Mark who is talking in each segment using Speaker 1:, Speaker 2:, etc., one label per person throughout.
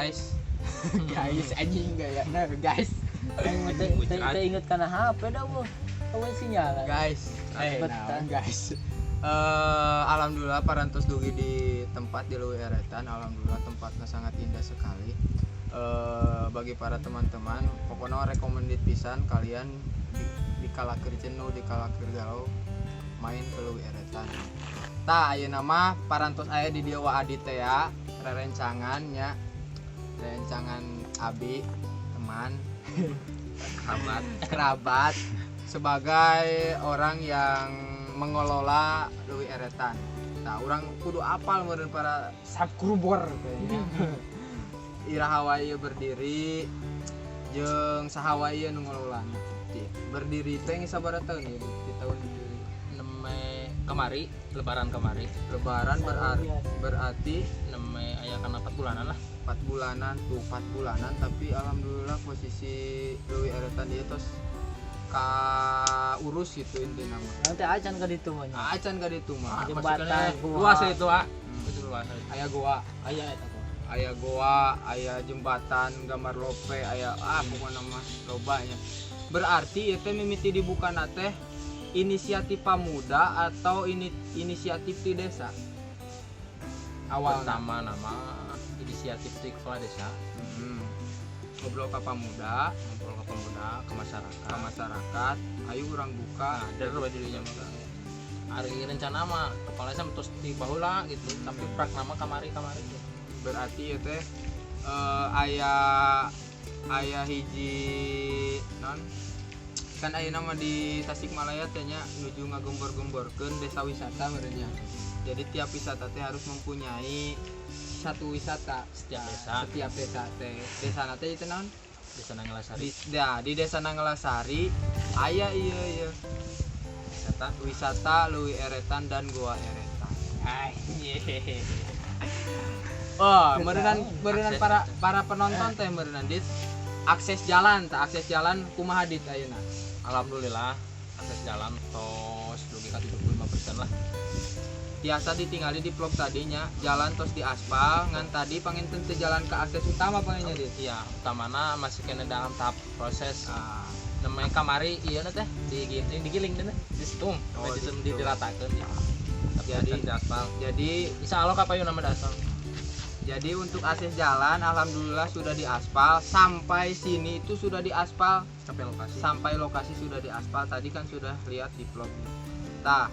Speaker 1: Guys. Guys anjing gaya. Nah, guys.
Speaker 2: Aing teh inget kana HP dah eueuh. Eueuh sinyal.
Speaker 1: Guys, naon guys. Alhamdulillah parantos dugi di tempat di Leuwi Eretan. Alhamdulillah tempatnya sangat indah sekali. Bagi para teman-teman, pokoknya recommended pisan kalian di kala keur jenuh, di kala keur galau main ke Leuwi Eretan. Tah ayeuna mah parantos aya di dieu wa Adit teh ya, rerencangan nya. Rerencangan abi, teman,
Speaker 3: Kerabat.
Speaker 1: Kerabat sebagai orang yang mengelola Leuwi Eretan. Nah, urang kudu apal meureun para subscriber kayaknya. Iraha wae ieu berdiri jeung saha wae ieu nu ngelolana. Berdiri teh geus sabaraha tahun ya di tahun berdiri?
Speaker 3: Neme kamari, lebaran kamari.
Speaker 1: Lebaran berarti
Speaker 3: neme aya kana 4 bulanan lah.
Speaker 1: 4 bulanan tuh, 4 bulanan, tapi alhamdulillah posisi Leuwi Eretan ieu tos ka urus gitu intina mah.
Speaker 2: Nanti acan ka ditu mah nya.
Speaker 1: Acan ka ditu mah.
Speaker 2: Jembatan, goa.
Speaker 3: Luas itu, ah. Itu luas.
Speaker 1: Aya goa.
Speaker 3: Aya eta goa.
Speaker 1: Aya goa, aya jembatan gambar lope, aya pokokna mah loba nya. Berarti ieu teh mimiti dibukana teh inisiatif pemuda atau inisiatif di desa? Awal
Speaker 3: pertama nama inisiatif di kepala desa.
Speaker 1: Ngobrol ke pemuda,
Speaker 3: ngobrol ke pemuda, ke masyarakat,
Speaker 1: ke masyarakat, ayo urang buka.
Speaker 3: Nah, dari dulu dulunya mah. Ari rencana mah kepala desa terus di baheula gitu, tapi prak nama kamari-kamari gitu.
Speaker 1: Berarti ya teh aya hiji non kan aya nama di Tasikmalaya teh nya nuju ngagembor-gemborkeun desa wisata meureun nya. Jadi tiap wisata teh harus mempunyai satu wisata
Speaker 3: setiap desa.
Speaker 1: Setiap desa teh. Desa teh itu naon?
Speaker 3: Desa Nanggelasari.
Speaker 1: Di desa Nanggelasari aya ieu ieu.
Speaker 3: Wisata,
Speaker 1: wisata Leuwi Eretan dan Goa Eretan.
Speaker 3: Anjir.
Speaker 1: Oh, meureunan para penonton teh meureunan dit akses jalan, tak akses jalan kumaha dit ayeuna?
Speaker 3: Alhamdulillah akses jalan tos dugi ka 75% lah.
Speaker 1: Tiasa ditinggali di vlog tadinya, jalan tos di aspal, ngan tadi panginten teu jalan ke akses utama panginnya dit.
Speaker 3: Iya, utamana masih kena dalam tahap proses. Namanya kamari ieu teh digiling, digiling teh di setum,
Speaker 1: Oh,
Speaker 3: di
Speaker 1: di
Speaker 3: diratakeun ya. Tapi
Speaker 1: Jadi,
Speaker 3: acan di aspal.
Speaker 1: Jadi
Speaker 3: insyaallah kapayun nama di aspal.
Speaker 1: Jadi untuk akses jalan alhamdulillah sudah diaspal sampai sini itu sudah diaspal
Speaker 3: sampai lokasi.
Speaker 1: Sampai lokasi sudah diaspal. Tadi kan sudah lihat di vlognya. Tah,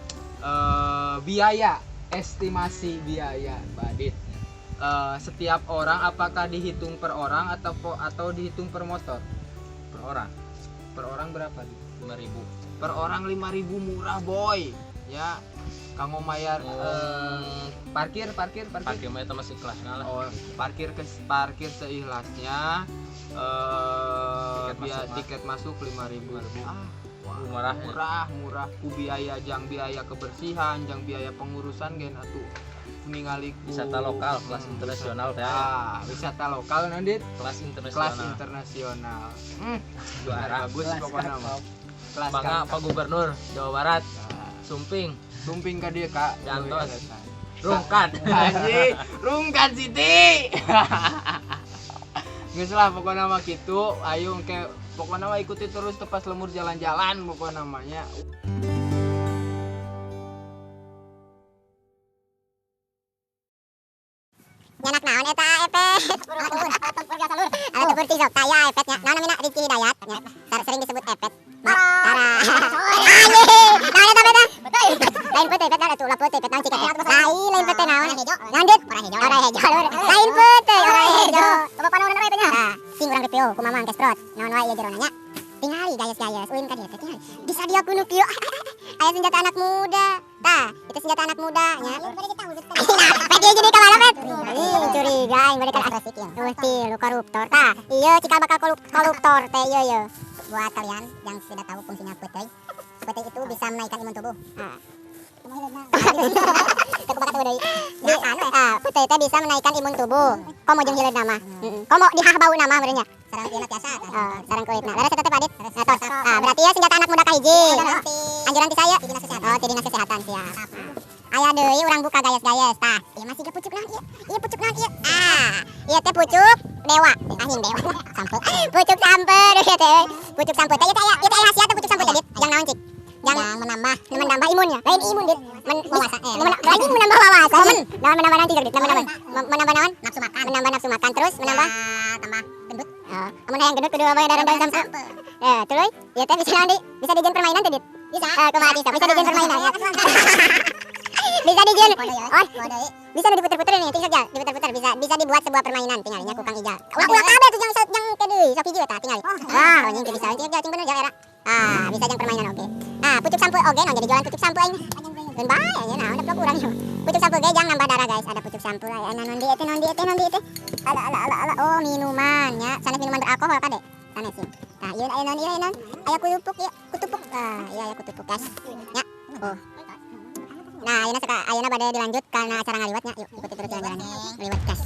Speaker 1: biaya, estimasi biaya Badit. Setiap orang apakah dihitung per orang atau dihitung per motor?
Speaker 3: Per orang.
Speaker 1: Per orang berapa, Dit?
Speaker 3: 5.000.
Speaker 1: Per orang 5.000 murah, boy. Ya, kanggo mayar parkir.
Speaker 3: Parkir mah eta masih ikhlasna lah.
Speaker 1: Oh, parkir seikhlasnya.
Speaker 3: Tiket masuk mah.
Speaker 1: Tiket masuk 5.000.
Speaker 3: 5.000.
Speaker 1: Ah, wah,
Speaker 3: Murah, ya.
Speaker 1: murah. Ku biaya jang biaya kebersihan, jang biaya pengurusan gen atuh ningali ku
Speaker 3: wisata lokal kelas internasional teh.
Speaker 1: Ah, wisata lokal naon, Dit?
Speaker 3: Kelas internasional.
Speaker 1: Kelas internasional.
Speaker 3: Juara.
Speaker 1: Bagus
Speaker 2: Kelas
Speaker 1: pokoknya mah.
Speaker 2: kakap.
Speaker 1: Kelas
Speaker 3: Bangga
Speaker 1: kakap.
Speaker 3: Pak Gubernur Jawa Barat.
Speaker 1: Nah.
Speaker 3: Sumping.
Speaker 1: Sumping ka dieu, Kak.
Speaker 3: Jantos. Rungkad.
Speaker 1: Anjing, rungkad Siti. Geus lah pokoknya mah kitu, ayo engke pokoknya mah ikuti terus tepas lemur jalan-jalan pokoknya namanya.
Speaker 4: Nyanak naon eta epet. Alat ukur tisok taya epetnya. Naon namina Rizky Hidayat nya. Sering disebut epet. Tara. Anjing. Naon eta epet? Lain peuteui epet atuh ulah peuteui epet naon cik teh. Lain lain peuteui naon? Naon dit? Ora hejo. Lain peuteui ora hejo. Bapak naon ora epetnya? Tah, sing urang review kumaha mangke strot. Naon wae ieu jerona nya. Tingali gayes-gayes uin ka dieu teh tingali. Disadiakeun nu kieu. Aya senjata anak muda. Tah, itu senjata anak muda nya. Pet ieu jadi ka mana pet? Ih, curiga aing bade kana asik ieu. Eueuh tilu koruptor. Tah, ieu cikal bakal koruptor teh ieu ieu. Buat kalian yang sudah tahu fungsinya peuteuy, peuteuy itu bisa menaikkan imun tubuh. Peuteuy teh bisa menaikkan imun tubuh. Komo jeung hileud nama. Komo dihah bau nama meureun nya. Sareng ieu tiasa. Oh, sareng kulitna. Leres eta teh Pak Adit? Tos. Ah, berarti ya senjata anak muda kahiji. Anjuran ti saya. Oh, ti Dinas Kesehatan siap. Aya deui urang buka gayes-gayes tah. Ieu masih ge pucuk naon ieu? Ieu pucuk naon ieu? Ah, ieu teh pucuk dewa. Anjing dewa. Sampe. Pucuk sampe ieu teh. Pucuk sampe teh ieu teh aya, ieu teh aya khasiat pucuk sampe teh, Dit. Jang naon cik? Jang menambah imunnya. Lain imun, Dit. Lagi menambah wawasan. Menambah naon cik, Dit? Menambah naon? Nafsu makan. Menambah nafsu makan terus menambah tambah gendut. Oh, amun hayang gendut kudu bae daun sampe. Eh, tuluy, ieu teh bisa naon, Dit? Bisa dijieun permainan teh, Dit? Bisa. Kumaha bisa? Bisa dijieun permainan. Bisa dijieun. Oh, bisa diputer-puter nih, tinggal saja diputer-puter bisa dibuat sebuah permainan tinggalnya ku Kang Ijal. Ulah kabeh tuh jang ke deui, sok hiji eta tinggal. Wah, anjing teu bisa tinggal cing bener jang era. Ah, bisa jang permainan oge. Nah, pucuk sampo oge naon jadi jualan pucuk sampo aing. Keun bae nya naon da urang ieu. Pucuk sampo ge jang nambah darah guys, ada pucuk sampo aya naon di eta naon di teh. Ala ala ala ala oh minuman nya, sanes minuman beralkohol kade. Sanes sih. Tah, ieu aya naon ieu aya naon? Aya kutupuk ieu, kutupuk. Ah, iya aya kutupuk guys. Nya. Oh. Nah, ayeuna bade dilanjut karena acara ngaliwatnya. Yuk, ikuti terus jalan-jalannya. Ngaliwat, guys.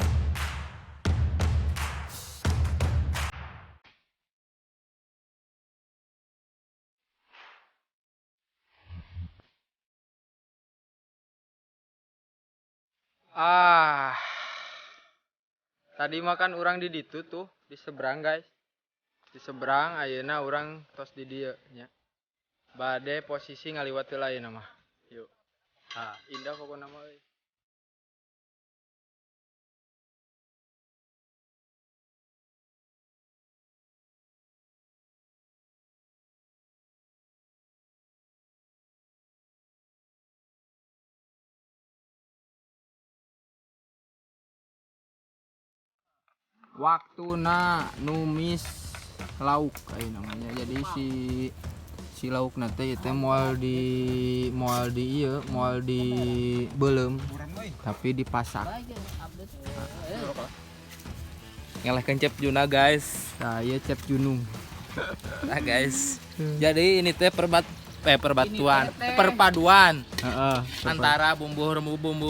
Speaker 1: Ah. Tadi makan urang di ditu tuh, di seberang, guys. Di seberang ayeuna urang tos di dieu nya. Bade posisi ngaliwat heula ayeuna mah. Yuk. Ah, indah pokokna mah euy. Waktuna numis lauk euy namanya. Jadi si lauk nanti itu moal di ieu, moal di beuleum tapi dipasak.
Speaker 3: Ngelehkeun Cep Juna guys.
Speaker 1: Nah, ieu Cep Junung.
Speaker 3: Nah guys. Jadi ini teh perpaduan antara bumbu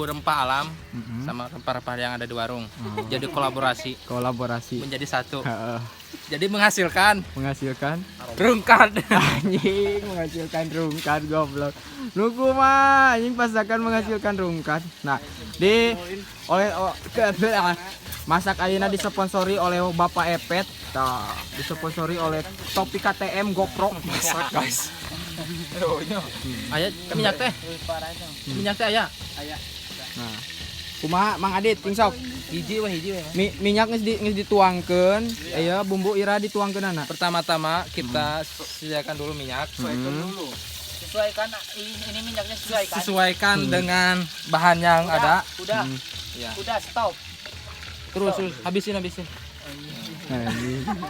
Speaker 3: rempah alam sama rempah-rempah yang ada di warung. Jadi kolaborasi.
Speaker 1: Kolaborasi.
Speaker 3: Menjadi satu. Jadi menghasilkan rungkad.
Speaker 1: Anjing, menghasilkan rungkad goblok. Nunggu mah anjing pasakan menghasilkan rungkad. Nah, di oleh masak ayeuna disponsori oleh Bapak Epet. Nah, disponsori oleh topi KTM GoPro. Masak guys.
Speaker 3: Aya minyak teh. Minyak teh aya.
Speaker 1: Nah. Kumaha Mang Adit ting sok.
Speaker 3: Hiji weh.
Speaker 1: Minyak geus dituangkeun, aya bumbu ira dituangkeunana.
Speaker 3: Pertama-tama kita sediakan dulu minyak.
Speaker 2: Sesuaikan ini minyaknya sesuaikan.
Speaker 3: Sesuaikan dengan bahan yang ada.
Speaker 2: Udah.
Speaker 3: Ya.
Speaker 2: Udah stop.
Speaker 3: Terus habisin.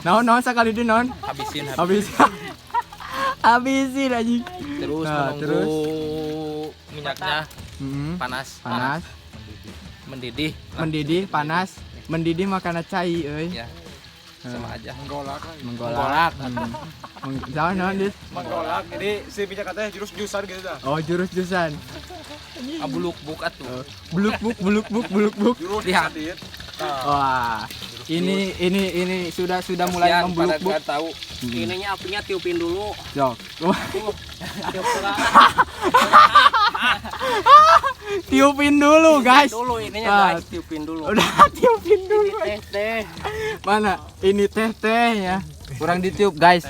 Speaker 1: Naon sakali deui naon?
Speaker 3: Habisin.
Speaker 1: Habisin anjing.
Speaker 3: Terus
Speaker 1: nah,
Speaker 3: menunggu
Speaker 1: terus
Speaker 3: minyaknya panas. Mendidih.
Speaker 1: Mendidih panas. Mendidih makanan cai euy.
Speaker 3: Ya. Sama aja.
Speaker 1: Menggolak. Jangan Dit.
Speaker 5: Menggolak. Jadi si minyak katanya jurus jusan gitu dah.
Speaker 1: Oh, jurus jusan.
Speaker 3: Abuluk-buk atuh.
Speaker 1: Buluk-buk.
Speaker 5: Jurus
Speaker 3: Lihat.
Speaker 5: Dit.
Speaker 1: Wah. Ini sudah mulai membuluk-buk.
Speaker 3: Tahu.
Speaker 2: Ininya apinya tiupin dulu.
Speaker 1: Jok. Tiupin dulu, guys.
Speaker 2: Dulu ininya guys, tiupin dulu.
Speaker 1: Udah tiupin dulu.
Speaker 2: Ini teh.
Speaker 1: Mana? Ini teh ya. Kurang ditiup, guys.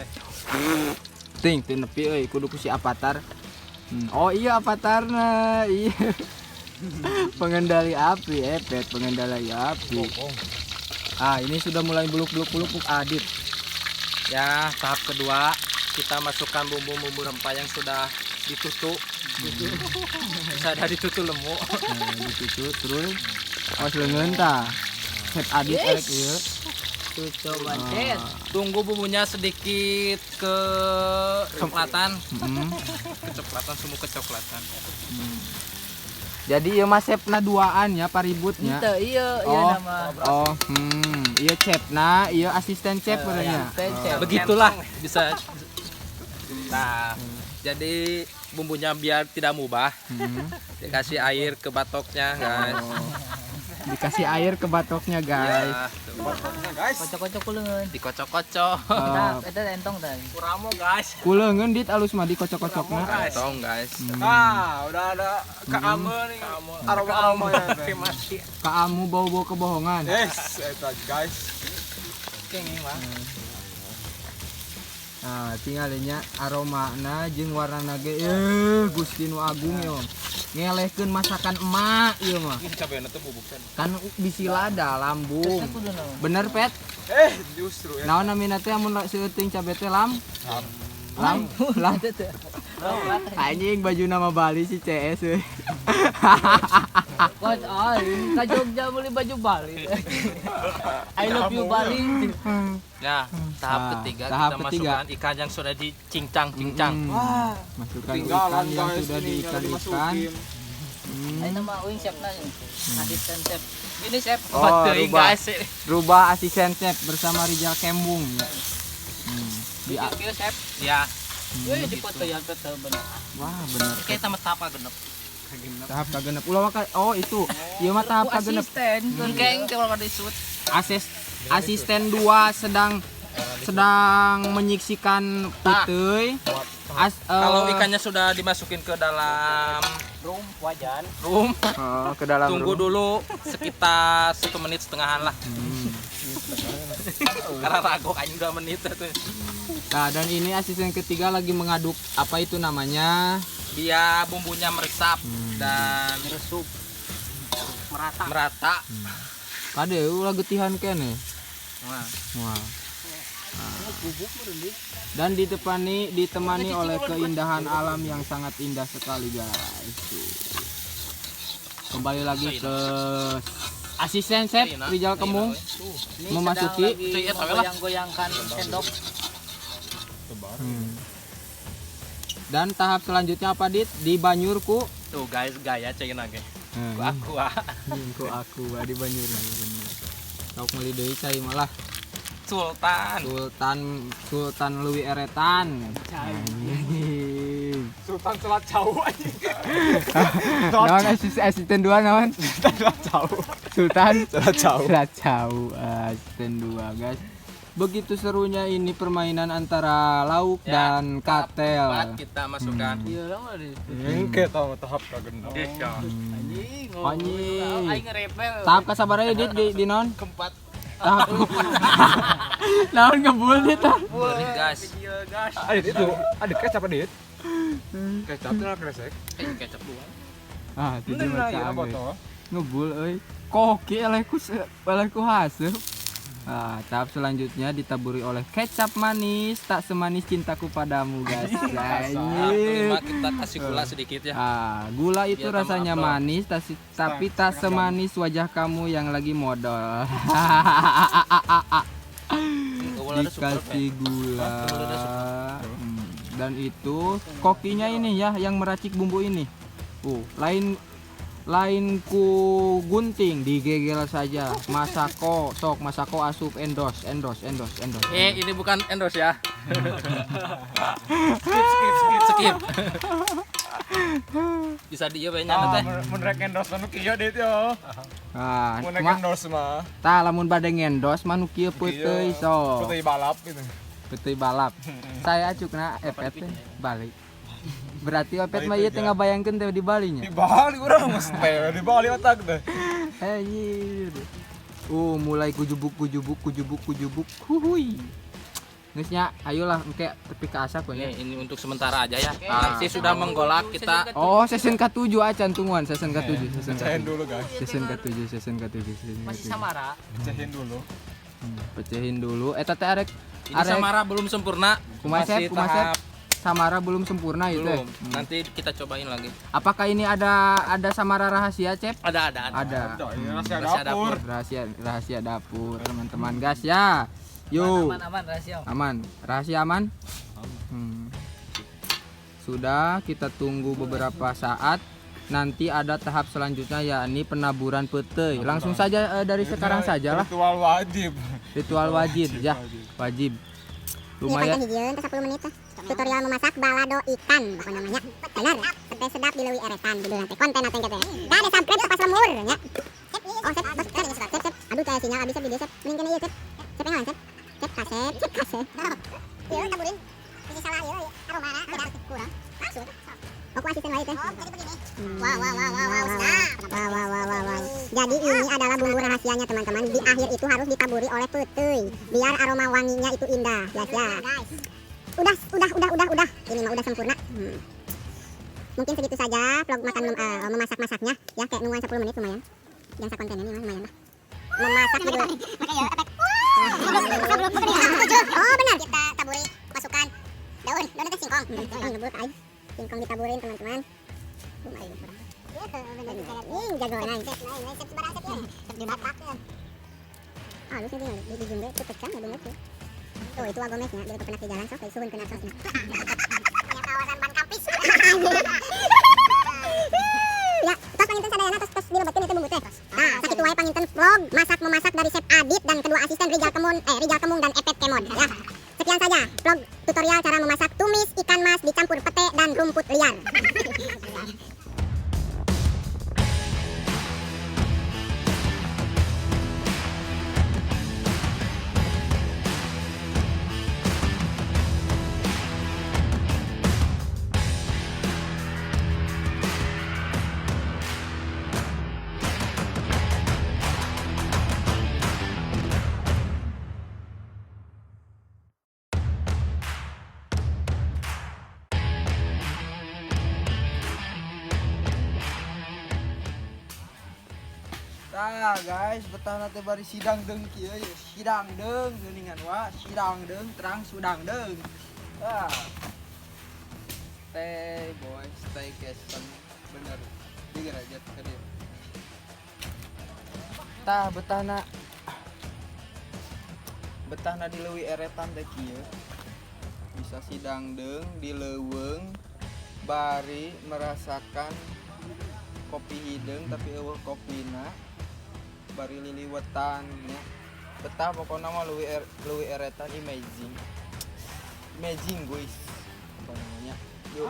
Speaker 1: Ting, teu nepi euy, kudu ku si avatar. Oh iya avatarna. Iya. Pengendali api, Epet, pengendali api. Ah, ini sudah mulai buluk-buluk Adit.
Speaker 3: Ya, tahap kedua kita masukkan bumbu-bumbu rempah yang sudah ditutup. Sudah ditutup lemu.
Speaker 1: Nah, ditutup terus. Awas leungeun tah. Chef Adit arek ieu.
Speaker 3: Tunggu bumbunya sedikit ke coklatan. Kecoklatan, semu kecoklatan.
Speaker 1: Jadi ieu mah chefna duaan ya paributnya.
Speaker 2: Teu ieu ieu nama.
Speaker 1: Oh, ieu chefna, ieu asisten chef berarti.
Speaker 2: Asisten chef.
Speaker 3: Begitulah bisa. Nah, jadi bumbunya biar tidak mubah. Dikasih air ke batoknya, guys.
Speaker 1: Oh. Dikasih air ke batoknya, guys.
Speaker 3: Ya, tuh.
Speaker 5: Batoknya, guys.
Speaker 2: Kocok-kocok kuleungeun.
Speaker 3: Dikocok-kocok.
Speaker 2: Eta eta entong tah.
Speaker 3: Kuramo, guys.
Speaker 1: Kuleungeun dit alus mah dikocok-kocokna.
Speaker 3: Entong, guys.
Speaker 5: Nah, udah ada keame nih. Aroma-aroma ya.
Speaker 1: Kaamu bau-bau kebohongan.
Speaker 5: Yes, eta guys.
Speaker 3: Kenging mah.
Speaker 1: Nah, tinggalnya aromana jeung warnana ge Gusti nu agung yo. Ngelehkeun masakan emak ieu mah.
Speaker 3: Ini cabenya tuh bubuk sen.
Speaker 1: Kan bisi lada lambung.
Speaker 2: Kudu naon?
Speaker 1: Bener, Pet?
Speaker 5: Justru ya.
Speaker 1: Naon namina teh amun seueuting cabe teh lam? Lam. Lam. Anjing baju nama Bali si CS euy.
Speaker 2: Kok aing ka Jogja beli baju Bali. I love you Bali.
Speaker 3: Nah, tahap
Speaker 1: Nah,
Speaker 3: ketiga
Speaker 1: tahap
Speaker 3: kita
Speaker 1: ketiga.
Speaker 3: masukkan ikan yang sudah dicincang-cincang.
Speaker 1: Wah, masukkan ikan
Speaker 5: Ketinggalan
Speaker 1: yang
Speaker 5: guys
Speaker 1: sudah
Speaker 5: ini yang
Speaker 1: diikan-ikan.
Speaker 5: dimasukin.
Speaker 2: Aing nama uing chefna nya. Asisten chef. Gini chef.
Speaker 1: Oh,
Speaker 3: Teuing,
Speaker 1: rubah.
Speaker 3: guys.
Speaker 1: Rubah asisten chef bersama Rijal Kembung ya.
Speaker 2: Kieu chef.
Speaker 3: Ya,
Speaker 2: Euy dipoto ya teh bener.
Speaker 1: Wah, bener.
Speaker 3: kayak tambah tahap genep.
Speaker 1: Tahap kagenep. Ulah waka oh itu. Ieu mah tahap kagenep.
Speaker 2: Asisten.
Speaker 3: Geng kalau ada disut.
Speaker 1: Asisten 2 sedang sedang menyiksikan putih.
Speaker 3: Kalau ikannya sudah dimasukin ke dalam
Speaker 2: Room wajan.
Speaker 3: room,
Speaker 1: Oh, ke dalam
Speaker 3: tunggu
Speaker 1: room.
Speaker 3: dulu sekitar 1 menit setengahan lah. Karena ragu anjing 2 menit itu.
Speaker 1: Nah, dan ini asisten ketiga lagi mengaduk apa itu namanya?
Speaker 3: Biar bumbunya meresap dan
Speaker 2: Meresup. Merata.
Speaker 3: merata.
Speaker 1: Kade ulah getihan kene.
Speaker 3: Wah.
Speaker 1: Wah. Dan ditemani oleh keindahan alam yang sangat indah sekali, guys. Tuh. Kembali lagi ke asisten chef Rijal Kemung
Speaker 2: Ini
Speaker 1: memasuki.
Speaker 2: sedang lagi menggoyang-goyangkan sendok.
Speaker 1: Dan tahap selanjutnya apa, Dit? Di Banyurku.
Speaker 3: Tuh guys, gaya cengin lagi. Ku aku ah.
Speaker 1: Ku aku di Banyur bener. Sok meuli deui cai malah
Speaker 3: Sultan.
Speaker 1: Sultan Leuwi Eretan. Anjing.
Speaker 5: Sultan Selat Cau anjing.
Speaker 1: Naon asisten 2 naon?
Speaker 5: Sultan Selat Cau.
Speaker 1: Sultan
Speaker 5: Selat Cau.
Speaker 1: Selat Cau asisten 2, guys. Begitu serunya ini permainan antara lauk
Speaker 3: Ya,
Speaker 1: dan katel.
Speaker 3: Empat kita masukkan.
Speaker 2: Iya lah mah di.
Speaker 5: Engke tau tahap kagenep.
Speaker 2: Anjing.
Speaker 1: Anjing.
Speaker 2: Aing ngerepel.
Speaker 1: Tahap kasabarnya Dit di non?
Speaker 3: Keempat.
Speaker 1: Tahap. Naon ngebul dit tah?
Speaker 3: Beri guys.
Speaker 5: Adit itu, adit kecap adit. Kecap itu kresek.
Speaker 3: Kecap dua.
Speaker 1: Ah,
Speaker 5: Bener
Speaker 1: tujuh
Speaker 5: lah ya
Speaker 1: macam.
Speaker 5: botol.
Speaker 1: Ngebul euy. Koki elehku haseup. Nah, tahap selanjutnya ditaburi oleh kecap manis, tak semanis cintaku padamu, guys.
Speaker 3: Tahap kelima kita kasih gula sedikit ya.
Speaker 1: Ah, gula itu
Speaker 3: Biar tambah
Speaker 1: rasanya
Speaker 3: afdol.
Speaker 1: manis, tapi tak semanis wajah kamu yang lagi modal. Dikasih gula. Dan itu kokinya ini ya yang meracik bumbu ini. Lain ku gunting digegel saja. Masako sok masako asup endos endos endos endos.
Speaker 3: Ini bukan endorse ya. Skip. Bisa dia we nya teh.
Speaker 5: Mun rek endorse nu kieu dit yo.
Speaker 1: Nah,
Speaker 5: Mun rek endorse mah.
Speaker 1: Tah lamun bade ngendos mah nu kieu peuteui sok.
Speaker 5: Peuteui balap gitu.
Speaker 1: Peuteui balap. Saya cukna epet teh balik. Berarti opet mah ieu teh ngabayangkeun teh di Bali nya.
Speaker 5: Di Bali urang mah teh di Bali otak teh.
Speaker 1: Anjir. Mulai kujubuk kujubuk kujubuk kujubuk. Huhui. Geus nya, ayolah engke tepi ka asap we nya.
Speaker 3: Ini untuk sementara aja ya. Nanti sudah menggolak kita.
Speaker 1: Oh, season ke-7 acan tungguan, season ke-7, season
Speaker 5: Pecahin
Speaker 1: ke-7.
Speaker 5: dulu guys.
Speaker 1: Season ke-7, season ke-7, season
Speaker 2: Masih
Speaker 1: ke-7.
Speaker 2: Samara.
Speaker 5: Pecahin dulu.
Speaker 1: Pecahin dulu. Eta teh arek
Speaker 3: Ini Samara belum sempurna.
Speaker 1: Kumaha
Speaker 3: Masih
Speaker 1: Sep? Kumaha Sep?
Speaker 3: tahap
Speaker 1: Samara belum sempurna itu.
Speaker 3: belum. Nanti kita cobain lagi.
Speaker 1: Apakah ini ada Samara rahasia, Cep?
Speaker 3: Ada.
Speaker 1: Ada.
Speaker 5: Ini rahasia
Speaker 3: Rahasia
Speaker 5: dapur.
Speaker 1: Rahasia dapur, teman-teman gas ya. Yo.
Speaker 2: Aman rahasia.
Speaker 1: Aman. Rahasia aman? Sudah, kita tunggu beberapa saat. Nanti ada tahap selanjutnya yakni penaburan petai. Langsung saja dari sekarang sajalah.
Speaker 5: Ritual wajib.
Speaker 1: Ritual wajib ya. Wajib. Lumayan.
Speaker 4: Iya, hijieun teh 10 menit teh. Tutorial memasak balado ikan pokoknya namanya. Bener, sampai sedap di leuwi eretan judulna teh konten teh teh. Da di subscribe pas lemur nya. Oh, Aduh, kayak sinyal abis di desa. Mending kene ieu, Cep. Cep ngalan, Cep. Cep kasep, cep kasep. Ieu taburin. Bisa salah ieu aromana tidak kurang. Langsung. Aku asisten wae teh. Oh, jadi begini. Wow, wow, wow, wow, wow, wow, wow, wow, wow, wow. Jadi ini adalah bumbu rahasianya teman-teman. Di akhir itu harus ditaburi oleh peuteuy biar aroma wanginya itu indah, guys ya. Udah. Ini mah udah sempurna. Mungkin segitu saja vlog makan memasak-masaknya ya, kayak nungguan 10 menit lumayan. Yang konten ini mah lumayan lah. Memasak juga. Oh, benar. Kita taburi masukkan daun teh singkong. Singkong ditaburin teman-teman. Lumayan kurang. Ini jagoan aing. Halus nih di jumbe itu pecah nggak bener tuh. Tuh itu agomesnya jadi penak di jalan sok suhun kena sosnya. Punya kawasan ban kampis. Ya, tos panginten sadayana tos dilebetin itu bumbu teh. Nah, sakitu wae panginten vlog masak memasak dari Chef Adit dan kedua asisten Rijal Kemung dan Epet Kemon ya. Sekian saja vlog tutorial cara memasak tumis ikan mas dicampur pete dan rumput liar.
Speaker 1: Tah guys, betah teh bari sidang deung kieu ye. Sidang deung geuningan wa, sidang deung terang sudang deung. Ah. Stay boy, staycation bener. Digerajat ka dieu. Tah betahna. Betahna di leuwih eretan teh kieu. Bisa sidang deung di leuweung bari merasakan kopi hideung tapi eueuh kopina. Bari liliwetan nya. Betah pokokna mah leuwih eretan amazing. Amazing guys. Apa namanya? Yuk.